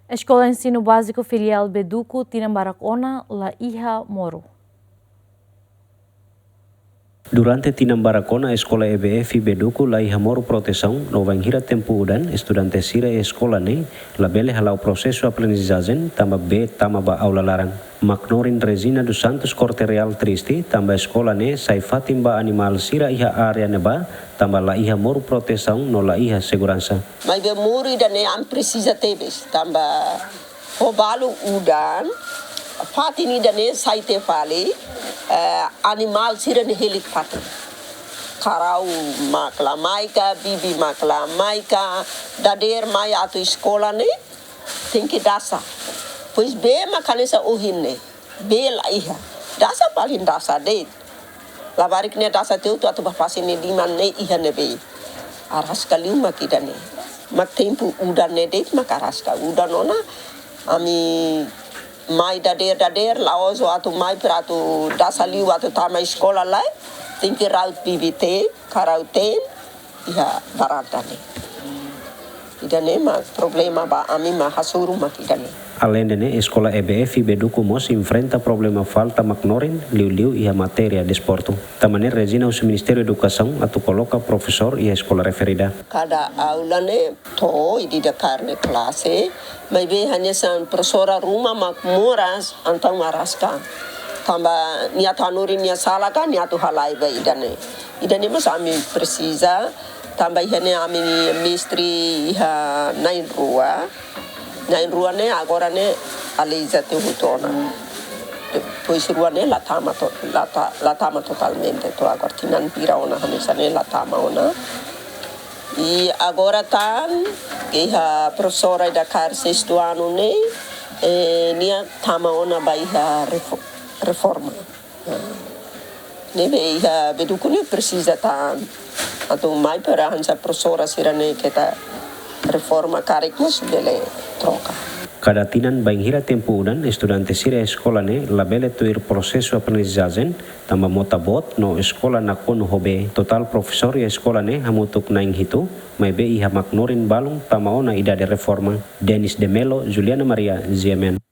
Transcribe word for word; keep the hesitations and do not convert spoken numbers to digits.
Eskola Ensinu Báziku Filiál Beduku tinan barak ona la iha moru. Durante tinan barak ona Eskola E B F Beduku la iha moru protesaun, no bainhira tempu udan, estudante sira eskola ne'e labele hala'o prosesu aprendizajen tanba bee tama ba aula laran. Maknorin Regina dos Santos Corte Real triste tanba eskola ne'e sai fatin ba animál sira iha área ne'ebá, tanba la iha moru protesaun no la iha seguransa. Maibé moru ida-ne'e ami presiza tebes, tanba ho balu udan, fatin ida-ne'e sai tiha fali, eh, animál sira-ne'e helik fatin. Karau mak la mai ka, bibi mak la mai ka, dadeer mai atu eskola ne'e, tenke dasa. Pois bee mak hanesan ohin ne'e, bee la iha. Dasa paling dasa de'it. Labarik ne'e dasa tiha hotu atu ba fase ne'e liman ne'e iha ne'ebé. Araska liu mak ida-ne'e. Mak tempu udan ne'e de'it mak araska. Udan ona, ami mai dadeer-dadeer, la'ós atu mai para atu dasa liu atu tama eskola lae, tenke raut bibi te'in, karau te'in, iha baranda ne'e. Ida-ne'e mak problema ba ami mak hasoru mak ida-ne'e. Aleinde ne'e, Eskola E B F Beduku mós enfrenta problema falta maknorin, liuliu iha matéria desportu. Tanba ne'e Regina husu Ministériu Edukasaun atu koloka profesór iha eskola referida. Kada aula ne'e to'o ida-idak kaer ne'e klase, maibé hanesan profesora ruma mak moras, entaun araska. Tanba nia atu hanorin nia sala ka nia atu halai ba ida-ne'e. Ida-ne'e mós ami presiza, tanba iha ne'e ami-nia mestre iha na'in-rua. Na'in-rua ne'e agora ne'e alija tiha hotu ona. Depois rua ne'e la tama to-, la ta-, la tama totalmente. To'o agora tinan hira ona hanesan ne'e la tama ona. I agora tan, iha profesora ida kaer sestu anu ne'e, eh, nia tama ona ba iha refo-, reforma. Ah, ne'ebé iha Beduku ne'e presiza tan atu mai para hanesan profesora sira-ne'e keta reforma karik mós bele troka. Kada tinan bainhira tempu udan, estudante sira eskola ne'e labele tuir prosesu aprendizajen, tanba mota boot no eskola nakonu ho bee. Totál profesór iha eskola ne'e hamutuk na'in-hitu, maibé iha maknorin balun tama ona idade reforma. Denis de Melo, Juliana Maria, G M N.